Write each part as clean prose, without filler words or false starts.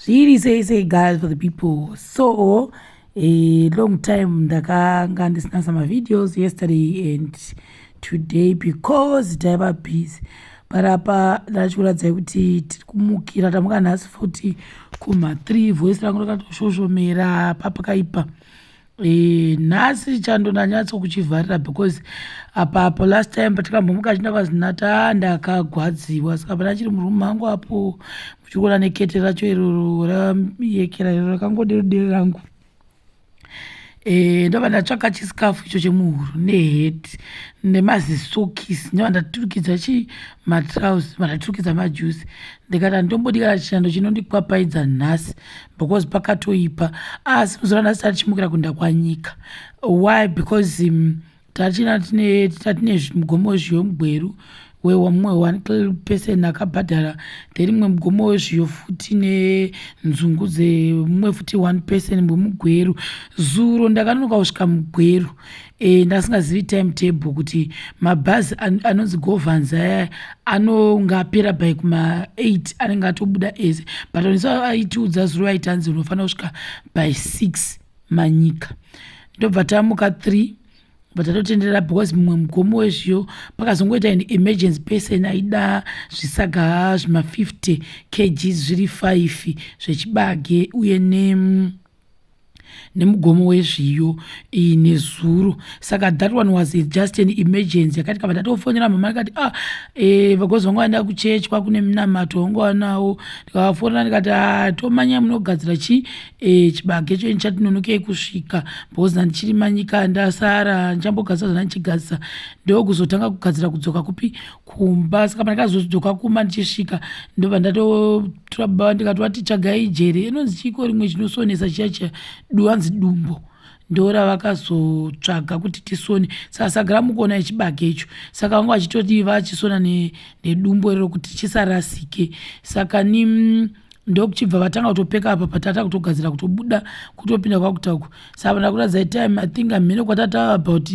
Zviri sei sei guys for the people. So a long time ndakanga ndisina some videos yesterday and today because taiva busy. But apa ndachikuradzai kuti tiri kumukira tamuka nhasi futi kuma 3 voice rangu rakatoshoshomera papakaipa. E, nhasi chando ndanyatso kuchivharira because apa apo last time patikambomuka achienda kwazinata ndakagwadziwa saka pana chiri murumu mangu apo muchikuona nekete racho iroro rayekera iro rakangodero rangu e, ndobva ndatsvaka chisikafu icho chemuhuro nehet nemazisokisi ndobva ndaturikidza chi matrouse vandaturikidza majusi ndikati handimbodi kana chando chinondikwapaidza nhasi because pakatoipa asi muzuva ranhasi tatichimukira kuenda kwanyika why because um, tachina tine tatine mugomo wezviyo mugweru wemumwe one person akabhadhara then mumwe mugomo wezviyo futi nenzungu dzemumwe futi one person wemugweru zuro ndakanonoka kusvika mugweru e, ndasingazivi time table kuti mabhazi anonzi govans aya anonga apera by kuma 8 anenge atobuda ese but onisa aitiudza zuro aiti anzi unofanira kusvika by 6 manyika ndobva tamuka 3 bva tatotenderera because mumwe mugomo wezviyo pakazongoita an emergency person aida zvisaga zvima 50 kgs zviri 5 zvechibage uye ne nemugomo wezviyo nezuro saka that one was just an emergency yakati kava ndatofonera mama ndikati ah e, vagozi vangu vaenda kuchechi kwakune minamato wangu wanawo ndikavafonera ndikati ah tomanya munogadzira chi e, chibage cho chatinonokei kusvika because nandichiri manyika ndasara ndichambogadzira zvandichigadzisa ndokuzotanga kugadzira kudzoka kupi kumba saka pandakazodzoka kumba ndichisvika ndobva ndatotora baba ndikati tsvagai jere inonzi chiko rimwe chinosonesa chiya chiya duanzi dumbo ndoravakazotsvaga kuti tisone saka saga ramukuona ichibage icho saka vanga vachitoti vachisona nedumbo iroro kuti chisarasike saka ni ndokuchibva vatanga kutopeka apa patata kutogadzira kutobuda kutopinda kwakutaku saka ndakuradzai time i think amhene kwatata about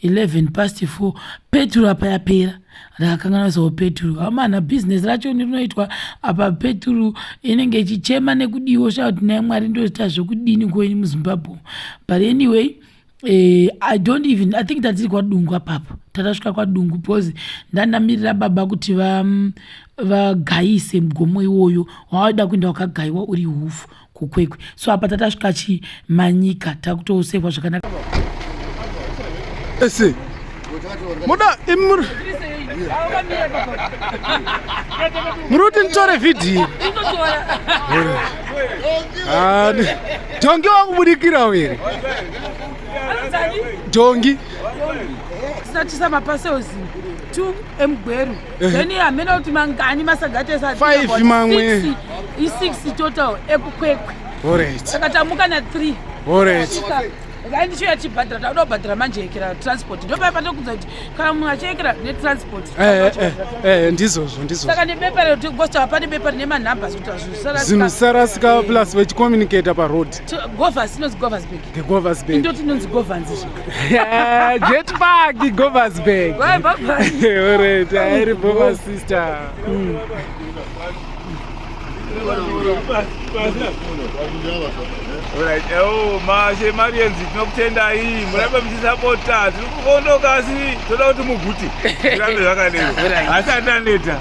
11 past 4 peturu apa yapera ndakakanganisawo peturu hamana bhizinesi racho rinoitwa apa peturu inenge ichichema nekudiwo shaa kuti nai mwari ndoita zvekudini kwenyu muzimbabwe but anyway i don't even i think tatiri kwadungu apapo tatasvika kwadungu because ndandamirira baba kuti vagayise mugomo iwoyo wavada kuenda wakagayiwa uri hufu kukwekwe so apa tatasvika chimanyika takutosekwa zvakanaka ese muda imuri muri kuti nditore vhidhiyo dhongi wakubudikirawo here dhongi tisatisa maparcels two emugweru then hamene kuti mangani masaga Five mamwe. i6 total ekukwekwe alright saka tamuka na3 alright kai ndichiuya tichibhadhara takuda kubhadhara manje yekera transport ndopai patokudza kuti kana munhu achiekera netransport Eh, eh, eh, ndizvozvo ndizvozvo saka nebepa rekuti pane bepa rine manumbers kuti zvinhu zvisarasika plus vachicommunicata paroad govers inonzi govers the govers bag indoti inonzi govans izvi jet park govers bag Bye, bye, bye. alright airi bova sister Alright, ewo mashe marienzi tinokutendai murambe muchisapota tiri kukondoka asi toda kuti muguti zvirambe zvakadero asi ataneta.